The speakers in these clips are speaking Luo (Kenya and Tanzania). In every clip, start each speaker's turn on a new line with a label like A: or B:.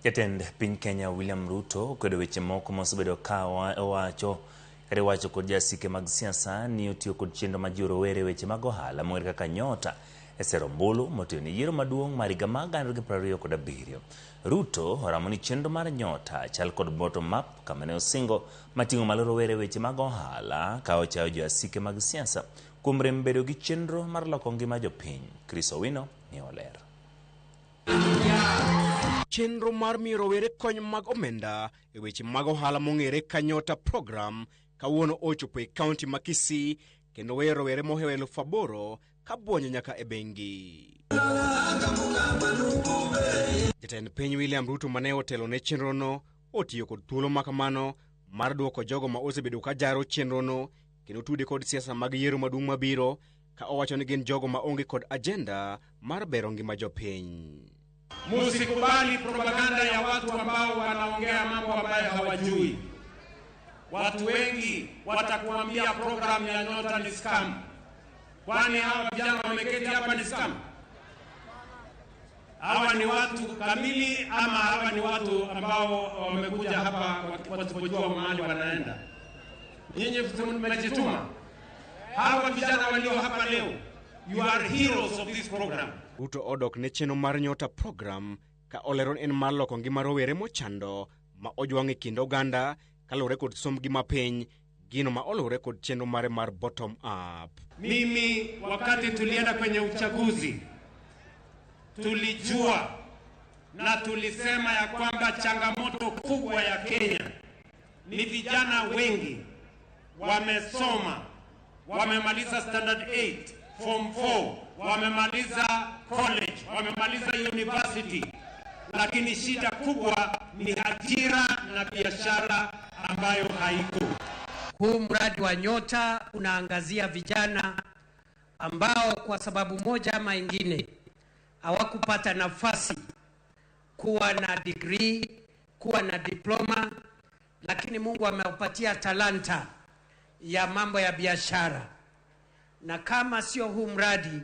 A: Jatend piny Kenya William Ruto okwedo weche moko mosebedo ka owacho kata iwacho kod jasike mag siasa ni otiyo kod chenro ma jiwo rowere e weche mag ohala mong'ere kaka Nyota e sero ombulu motiyo ne yiero maduong' mar higa mar 2027. Ruto oramo ni chenro mar Nyota chal kod bottom up kama ne osingo mating'o malo rowere e weche mag ohala ka ochayo joasike mag siasa kuom rem bedo gi chenro mar loko ngima jopiny. Chris Owino ni oler.
B: Chenro mar miyo rowere kony mag omenda e weche mag ohala mong'ere ka Nyota Program kawuono ochopo e kaunti ma Kisii kendo weyo rowere mohewo 8,000 ka buonjo nyaka e bengi. Jatend piny William Ruto mane otelo ne chenrono otiyo kod thuolo ma kamano mar duoko jogo ma osebedo ka jaro chenrono kendo tude kod siasa mag yiero maduong' mabiro ka owacho ni gin jogo ma onge kod ajenda mar bero ngima jopiny.
C: Musikubali propaganda ya watu ambao wanaongea mambo ambayo hawajui. Watu wengi watakuambia program ya Nyota ni scam. Kwani hawa vijana wameketi hapa ni scam? Hawa ni watu kamili ama hawa ni watu ambao wamekuja hapa wasipojua mahali wanaenda? Nyinyi mmejituma. Hawa vijana walio hapa leo, you are heroes of this program.
B: Ruto odok ne chenro mar Nyota Program ka olero ni en mar loko ngima rowere mochando ma ojwang' e kind oganda kaluwore kod sombgi mapiny, gino ma oluwore kod chenro mare mar bottom up.
C: Mimi wakati tulienda kwenye uchaguzi tulijua na tulisema ya kwamba changamoto kubwa ya Kenya ni vijana wengi wamesoma, wamemaliza standard 8, form 4, wamemaliza college, wamemaliza university, lakini shida kubwa ni ajira na biashara ambayo haiko.
D: Huu mradi wa Nyota unaangazia vijana ambao kwa sababu moja ama ingine hawakupata nafasi kuwa na degree, kuwa na diploma, lakini Mungu amewapatia talanta ya mambo ya biashara. Na kama sio huu mradi,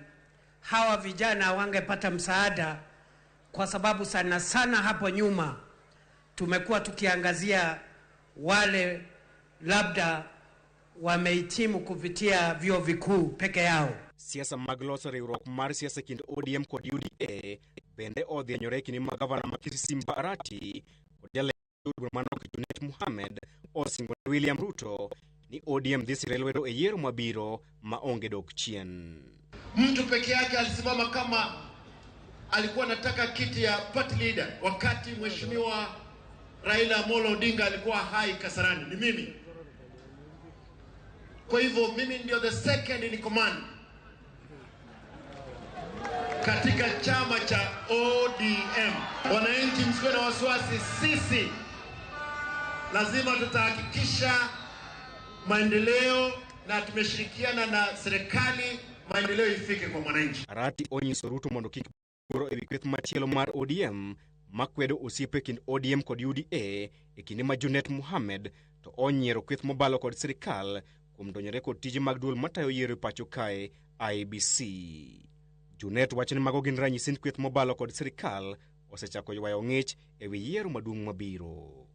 D: hawa vijana hawangepata msaada, kwa sababu sana sana hapo nyuma tumekuwa tukiangazia wale labda wamehitimu kupitia vyuo vikuu peke yao.
B: Siasa mag loso riwruok mar siasa kind ODM kod UDA bende odhienyore e kinde ma gavana ma Kisii Simba Arati kod jatend od bura manok Junet Mohammed osingo ne William Ruto ni ODM dhi sire lwedo e yiero mabiro ma onge dok chien.
E: Mtu peke yake alisimama kama alikuwa anataka kiti ya party leader wakati Mheshimiwa Raila Amolo Odinga alikuwa hai Kasarani, ni mimi. Kwa hivyo mimi ndio the second in command katika chama cha ODM. Wananchi msiwe na wasiwasi, sisi lazima tutahakikisha maendeleo na tumeshirikiana na serikali maendeleo ifike kwa mwananchi.
B: Arati onyiso Ruto mondo kik luoro ewi kweth machielo mar ODM makwedo osiep e kind ODM kod UDA e kinde ma Junet Mohammed to onyiero kweth mobalo kod sirikal kuom donjore kod tije mag duol matayo yiero e pacho kae IEBC. Junet wacho ni mago gin ranyisi ni kweth mobalo kod sirikal osechako ywayo ng'ich ewi yiero maduong' mabiro.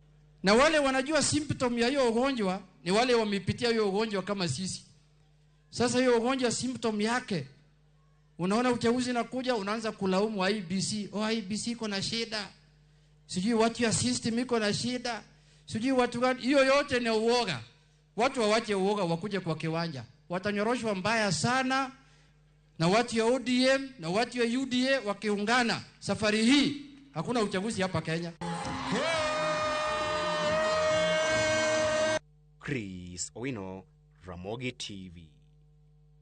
F: Na wale wanajua symptom ya hiyo ugonjwa ni wale wamepitia hiyo ugonjwa kama sisi. Sasa hiyo ugonjwa symptom yake, unaona uchaguzi inakuja, unaanza kulaumu IEBC. Oh, IEBC iko na shida, sijui watu ya system iko na shida, sijui watu gani. Hiyo yote ni uoga. Watu wawache uoga, wakuje kwa kiwanja, watanyoroshwa mbaya sana na watu ya ODM na watu ya UDA wakiungana. Safari hii hakuna uchaguzi hapa Kenya.
B: Chris Owino, Ramogi TV.